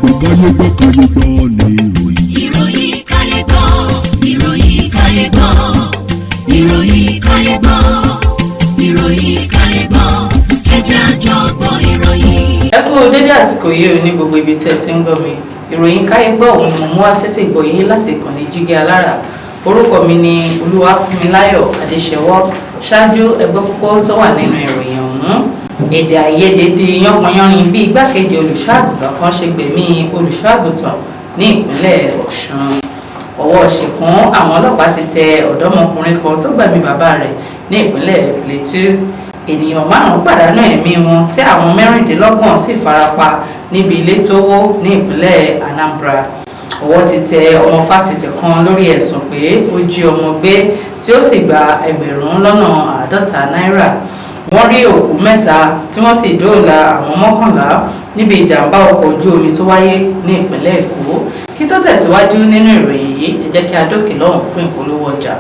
Gbọ́ káyé gbọ́ káyé gbọ́ ní ìròyìn. Ìròyìn káyé gbọ́, ìròyìn káyé gbọ́, ìròyìn káyé gbọ́, ìròyìn káyé gbọ́, ẹ jẹ́ àjọ gbọ́ ìròyìn. Ẹ kú dédé àsìkò yìí ò ní gbogbo ibi tẹ́ ẹ ti ń gbọ́ mi. Ìròyìn káyé gbọ́ òun ni mo mú wá sétí ìgbọ́ yín láti ìkànnì Jígí Alára. Orúkọ mi ni Olúwafúnmiláyọ̀ Adéṣẹwọ́. Ṣáájú, ẹgbẹ́ púpọ̀ tó wà nínú ìròyìn ọ̀hún: èdè àìyedè di yánpọnyánrin bí igbákejì olùṣọ́ àgùntàn kan ṣe gbẹ̀mí olùṣọ́ àgùntàn ní ìpínlẹ̀ Ọ̀ṣun. Ọwọ́ ṣìkún àwọn ọlọ́pàá ti tẹ ọ̀dọ́mọkùnrin kan tó gbẹ̀mí bàbá rẹ̀ ní ìpínlẹ̀ Plateau. Ènìyàn márùn-ún pàdánù ẹ̀mí wọn tí àwọn 26 sì farapa níbi ilé tó wó ní ìpínlẹ̀ Anambra. Ọwọ́ ti tẹ ọmọ fásitì kan lórí ẹ̀sùn pé ó jí ọmọ gbé tí ó sì gba 50,000 náírà. Wọ́n rí òkú mẹ́ta tí wọ́n sì dóòlà àwọn 11 níbi ìjàmbá ọkọ̀ ojú omi tó wáyé ní ìpínlẹ̀ Èkó. Kí tó tẹ̀síwájú nínú ìròyìn yìí, ẹ jẹ́ kí a dókè lọ́hùn fún ìpolówó ọjà.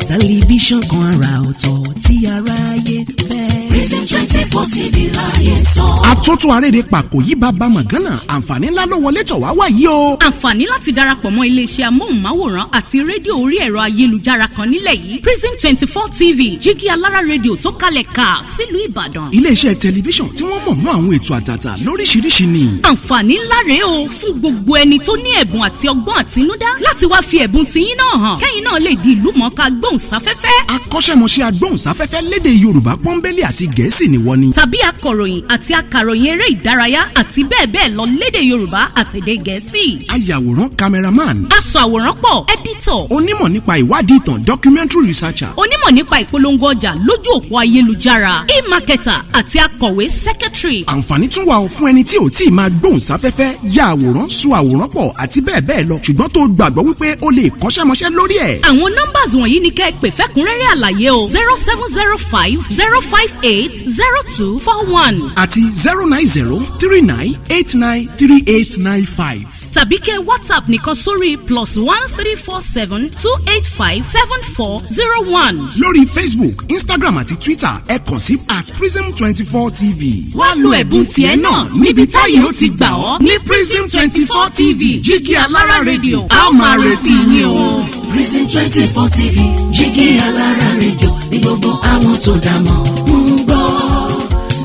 Tẹlifíṣàn kan àrà ọ̀tọ̀ tí aráyé fẹ́. Prism 24 TV láyé sọ. Àtúntò àrèrè pàkó yìí, bàbá mọ̀gánà, àǹfààní ńlá ló wọlé tọ̀ wá wá yìí o. Àǹfààní láti darapọ̀ mọ́ iléeṣẹ́ amóhùnmáwòrán àti rédíò orí ẹ̀rọ ayélujára kan nílẹ̀ yìí, Prism 24 TV, Jígí Alára Rédíò tó kalẹ̀ ká sílùú Ìbàdàn. Iléeṣẹ́ tẹlifíṣàn tí wọ́n mọ̀ mọ́ àwọn ètò àtàtà lóríṣiríṣi ni. Àǹfààní ńlá rèé o fún gbogbo ẹni tó ní ẹ̀bùn àti ọgbọ́n àtinúdá láti wá fi ẹ̀bùn tiyín náà hàn, kẹ́yìn náà lè di ìlú mọ̀ọ́ká gbóhùnsáfẹ́fẹ́. Akọ́ṣẹ́mọṣẹ́ agbóhùnsáfẹ́fẹ́ lédè Yorùbá pọ́nbélé àti Gẹ̀ẹ́sì ni wọ́n ní. Tàbí akọ̀ròyìn àti akàròyìn eré ìdárayá àti bẹ́ẹ̀ bẹ́ẹ̀ lọ lédè Yorùbá àtèdè Gẹ̀ẹ́sì. Ayàwòrán, cameraman. Aṣọ àwòrán pọ̀, editor. Onímọ̀ nípa ìwádìí ìtàn, documentary researcher. Onímọ̀ nípa ìpolongo ọjà lójú òpó ayélujára, e-marketer, àti akọ̀wé, secretary. Àǹfààní tún wà fún ẹni tí ò tí ì máa gbóhùn sáfẹ́fẹ́, ya àwòrán, sọ àwòrán pọ̀ àti bẹ́ẹ̀ bẹ́ẹ̀ lọ, ṣùgbọ́n tó gbàgbọ́ wípé ó lè kọ́ṣẹ́mọṣẹ́ lórí ẹ̀. Àwọn numbers wọ̀nyí ni kẹ́ ẹ pè fẹ́kúnrẹ́rẹ́ àlàyé o: 07050580241 àti 09039893895. Tàbí kẹ́ WhatsApp nìkan sórí +13472857401. Lórí Facebook, Instagram àti Twitter, ẹ kàn sí @prism24tv. Wá lo ẹ̀bùn tiẹ̀ náà níbi táyé ó ti gbà ọ́ ní Prism 24 TV, Jígí Alára Rédíò. A ó máa retí yín o. Prism 24 TV, Jígí Alára Rédíò ní gbogbo àwọn tó dá mọ̀ ń gbọ́.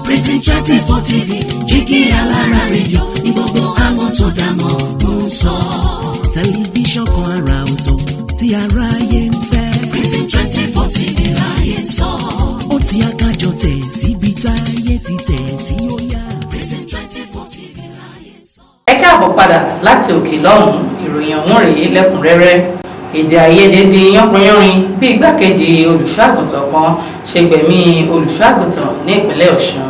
Prism 24 TV, Jígí Alára Rédíò ní gbogbo àwọn tó dá mọ̀ ń sọ. Tẹlifíṣàn kan àrà ọ̀tọ̀ tí aráyé ń fẹ́. Prism 24 TV láyé sọ. Ó ti akájọ tẹ̀ síbi táyé ti tẹ̀ sí, ó yá. Prism 24 TV láyé sọ. Ẹ káàbọ̀ padà láti òkè lọ́hùn-ún. Ìròyìn ọ̀hún rèé lẹ́kùnrẹ́rẹ́. Èdè àìyedè di yánpọnyánrin bí igbákejì olùṣọ́ àgùntàn kan ṣe gbẹ̀mí olùṣọ́ àgùntàn ní ìpínlẹ̀ Ọ̀ṣun.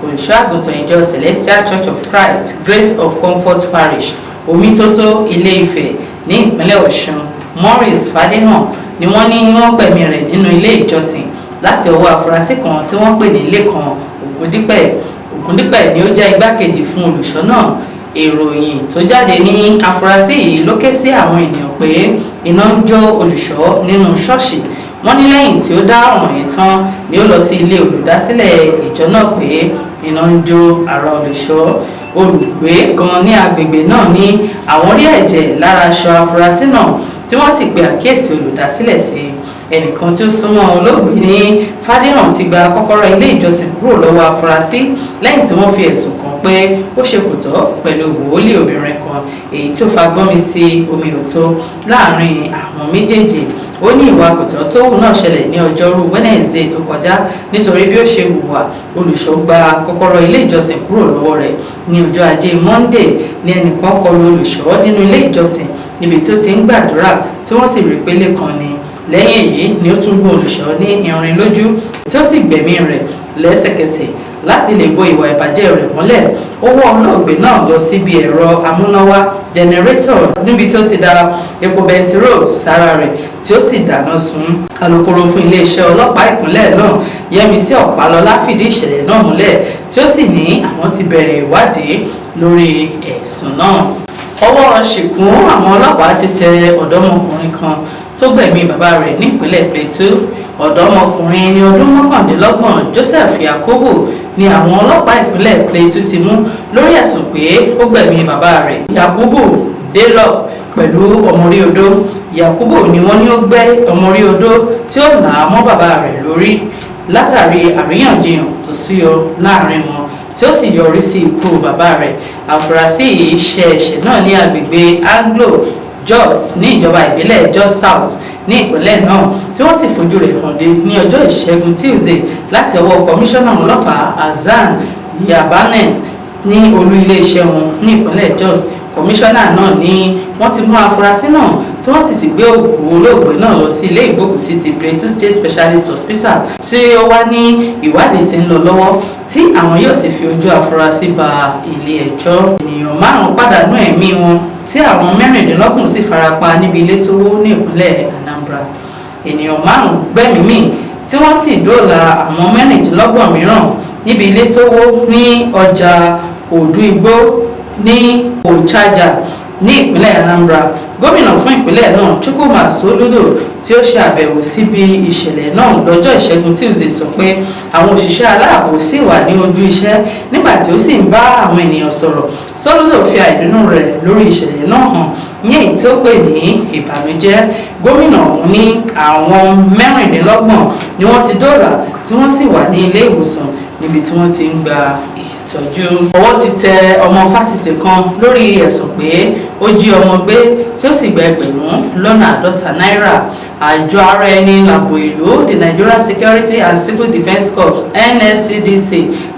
Olùṣọ́ àgùntàn ìjọ Celestial Church of Christ, Grace of Comfort Parish, Omitoto, Ilé-Ifẹ̀ ní ìpínlẹ̀ Ọ̀ṣun, Maurice Fadéhàn, ni wọ́n ní wọ́n gbẹ̀mí rẹ̀ nínú ilé ìjọsìn láti ọwọ́ afurasí kan tí wọ́n pè ní Lẹ́kan Ògúndípẹ̀. Ògúndípẹ̀ ni ó jẹ́ igbákejì fún olùṣọ́ náà. Ìròyìn tó jáde ní afurasí yìí ló ké sí àwọn ènìyàn pé iná ń jó olùṣọ́ nínú ṣọ́ọ̀ṣì. Wọ́n ní lẹ́yìn tí ó dá ọ̀ràn yìí tán ni ó lọ sí ilé olùdásílẹ̀ ìjọ náà pé iná ń jó ara olùṣọ́. Olùgbé kan ní agbègbè náà ní àwọn rí ẹ̀jẹ̀ lára aṣọ afurasí náà, tí wọ́n sì pe àkíyèsí olùdásílẹ̀ sí i. Ẹnìkan tí ó súnmọ́ olóògbé ní Fadéhàn ti gba kọ́kọ́rọ́ ilé ìjọsìn kúrò lọ́wọ́ afurasí lẹ́yìn tí wọ́n fi ẹ̀sùn kàn pé ó ṣe kò tọ́ pẹ̀lú wòólì obìnrin kan, èyí tí ó fa gbọ́nmi sí omi òtó láàrin àwọn méjèèjì. Ó ní ìwà kòtọ́ tó hù náà ṣẹlẹ̀ ní ọjọ́rú Wednesday tó kọjá. Nítorí bí ó ṣe hùwà, olùṣọ́ gba kọ́kọ́rọ́ ilé ìjọsìn kúrò lọ́wọ́ rẹ̀. Ní ọjọ́ Ajé Monday ní ẹnìkan kọlu olùṣọ́ nínú ilé ìjọsìn níbi tí ó ti ń gbàdúrà, tí wọ́n sì rí pé Lẹ́kan ni. Lẹ́yìn èyí ni ó tún gún olùṣọ́ ní irin lójú, tí ó sì gbẹ̀mí rẹ̀ lẹ́sẹ̀kẹsẹ̀. Láti lè bo ìwà ìbàjẹ́ rẹ̀ mọ́lẹ̀, ó wọ́ olóògbé náà lọ síbi ẹ̀rọ amúnáwá, generator, níbi tí ó ti da epo bẹntiró sára rẹ̀ tí ó sì dáná sun. Alūkkóró fún iléeṣẹ́ ọlọ́pàá ìpínlẹ̀ náà, Yẹ́misí Ọ̀pálọ́lá, fìdí ìṣẹ̀lẹ̀ náà múlẹ̀, tí ó sì ní àwọn ti bẹ̀rẹ̀ ìwádìí lórí ẹ̀sùn náà. Ọwọ́ ṣìkún àwọn ọlọ́pàá ti tẹ ọ̀dọ́mọkùnrin kan tó tó gbẹ̀mí bàbá rẹ̀ nípínlẹ̀ Plateau. Ọ̀dọ́mọkùnrin ẹni ọdún 29, Joseph Yakubu, ni àwọn ọlọ́pàá ìpínlẹ̀ Plateau ti mú lórí ẹ̀sùn pé ó gbẹ̀mí bàbá rẹ̀, Yakubu Delop, pẹ̀lú ọmọrí odó. Yakubu ni wọ́n ní ó gbẹ́ ọmọrí odó tí ó là á mọ́ bàbá rẹ̀ lórí látàrí àríyànjiyàn tó súyọ láàrin wọn, tí ó sì yọrí sí ikú bàbá rẹ̀. Àfúrásì yìí ṣe ẹ̀ṣẹ̀ náà ní agbègbè Anglo Jos ní ìjọba ìbílẹ̀ Jos South ní ìpínlẹ̀ náà, tí wọ́n sì fojú rẹ̀ hàn dé ní ọjọ́ Ìṣẹ́gun Tuesday láti ọwọ́ kọmíṣánná ọlọ́pàá Hasan Yabanet ní olú iléeṣẹ́ wọn ní ìpínlẹ̀ Jos. Kọmíṣánná náà ní wọ́n ti mú afurasí náà, tí wọ́n sì ti gbé òkú olóògbé náà lọ sí ilé ìgbókùsí ti Plateau State Specialist Hospital, tí ó wá ní ìwádìí tí ń lọ lọ́wọ́, tí àwọn yóò sì fi ojú afurasí ba ilé ẹjọ́. Ènìyàn márùn-ún pàdánù ẹ̀mí wọn, tí àwọn 26 sì farapa níbi ilé tó wó ní ìpínlẹ̀ Anambra. Ènìyàn márùn-ún gbẹ́mìí mì, tí wọ́n sì dóòlà àwọn 26 mìíràn níbi ilé tó wó ní ọjà Òdú Igbó ní Òchajà ní ìpínlẹ̀ Anambra. Gómìnà fún ìpínlẹ̀ náà, Chukwuma Soludo, tí ó ṣe àbẹ̀wò síbi ìṣẹ̀lẹ̀ náà lọ́jọ́ Ìṣẹ́gun Tuesday, sọ pé àwọn òṣìṣẹ́ aláàbò sì wà ní ojú iṣẹ́. Nígbà tí ó sì ń bá àwọn ènìyàn sọ̀rọ̀, Soludo fi àìdùnnú rẹ̀ lórí ìṣẹ̀lẹ̀ náà hàn ní èyí tí ó pè ní ìbànújẹ́. Gómìnà ọ̀hún ní àwọn 26 ni wọ́n ti dóòlà, tí wọ́n sì wà ní ilé ìwòsàn níbi tí wọ́n ti ń gba ìtọ́jú. Ọwọ́ ti tẹ ọmọ fásitì kan lórí ẹ̀sùn pé ó jí ọmọ gbé, tí ó sì gba 50,000 náírà. Àjọ ara ẹni làbò ìlú, the Nigeria Security and Civil Defence Corps, NSCDC,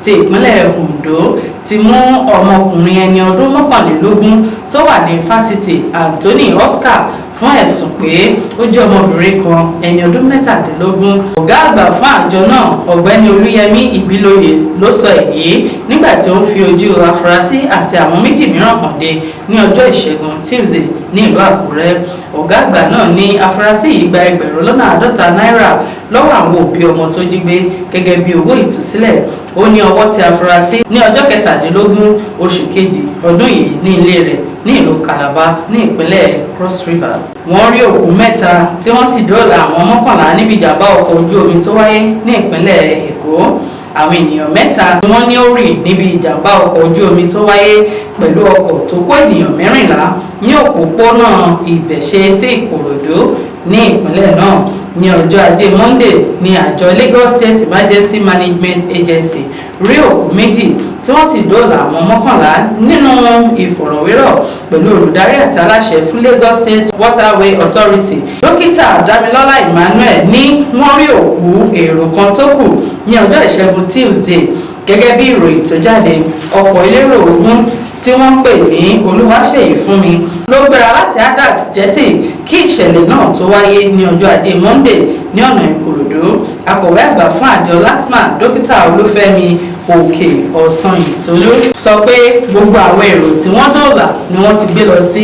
ti ìpínlẹ̀ Ondo ti mú ọmọkùnrin ẹni ọdún 21 tó wà ní fásitì, Anthony Oscar, fún ẹ̀sùn pé ó jẹ́ ọmọbìnrin kan ẹni ọdún 17. Ọ̀gá àgbà fún àjọ náà, Ọ̀gbẹ́ni Olúyẹmí Ìbílòyè, ló sọ èyí nígbà tí ó ń fi ojú afurasí àti àwọn méjì mìíràn hàn dé ní ọjọ́ Ìṣẹ́gun Tuesday ní ìlú Àkúrẹ́. Ọ̀gá àgbà náà ní afurasí yìí gba 50,000 náírà lọ́wọ́ àwọn òbí ọmọ tó jí gbé gẹ́gẹ́ bí owó ìtúsílẹ̀. Ó ní ọwọ́ tẹ afurasí ní ọjọ́ 17 oṣù kejì ọdún yìí ní ilé rẹ̀ ní ìlú Calabar ní ìpínlẹ̀ Cross River. Wọ́n rí òkú mẹ́ta, tí wọ́n sì dóòlà àwọn 11 níbi ìjàmbá ọkọ̀ ojú omi tó wáyé ní ìpínlẹ̀ Èkó. Àwọn ènìyàn mẹ́ta ni wọ́n ní ó rì níbi ìjàmbá ọkọ̀ ojú omi tó wáyé pẹ̀lú ọkọ̀ tó kó ènìyàn 14 ní òpópónà Ìbẹ̀ṣe sí Ìkòròdú ní ìpínlẹ̀ náà ní ọjọ́ Ajé Monday. Ní àjọ Lagos State Emergency Management Agency rí òkú méjì, tí wọ́n sì dóòlà àwọn 11. Nínú ìfọ̀rọ̀wérọ̀ pẹ̀lú olùdarí àti aláṣẹ fún Lagos State Waterway Authority, Dókítà Damilọ́lá Emmanuel, ní wọ́n rí òkú èrò kan tó kù ní ọjọ́ Ìṣẹ́gun Tuesday. Gẹ́gẹ́ bí ìròyìn tó jáde, ọkọ̀ elérò 20 tí wọ́n ń pè ní Olúwaṣèyí Fúnmi ló gbéra láti Adax Jetty kí ìṣẹ̀lẹ̀ náà tó wáyé ní ọjọ́ Ajé Monday ní ọ̀nà Ìkòròdú. Akọ̀wé àgbà fún àjọ LASTMA, Dókítà Olúfẹ́mi Òkè Ọ̀sán Ìtòlú, sọ pé gbogbo àwọn èrò tí wọ́n dóòlà ni wọ́n ti gbé lọ sí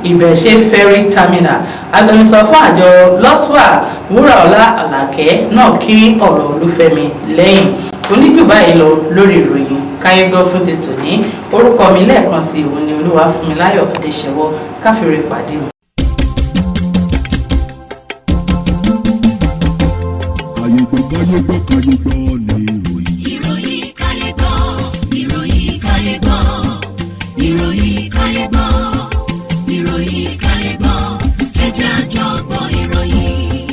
Ìbẹ̀ṣe Ferry Terminal. Agbẹnusọ fún àjọ LASWA, Wúràọlá Àlàkẹ́, náà kí ọ̀rọ̀ Olúfẹ́mi lẹ́yìn. Oníjù báyìí lọ lórí ìròyìn káyégbọ́ fún ti tòní. Orúkọ mi lẹ́ẹ̀kan sí ìwọ ni Olúwafúnmiláyọ̀ Adéṣẹwọ́. Káfíńrè pàdé mi. Káyé gbọ́, káyé gbọ́, káyé gbọ́ ní ìròyìn.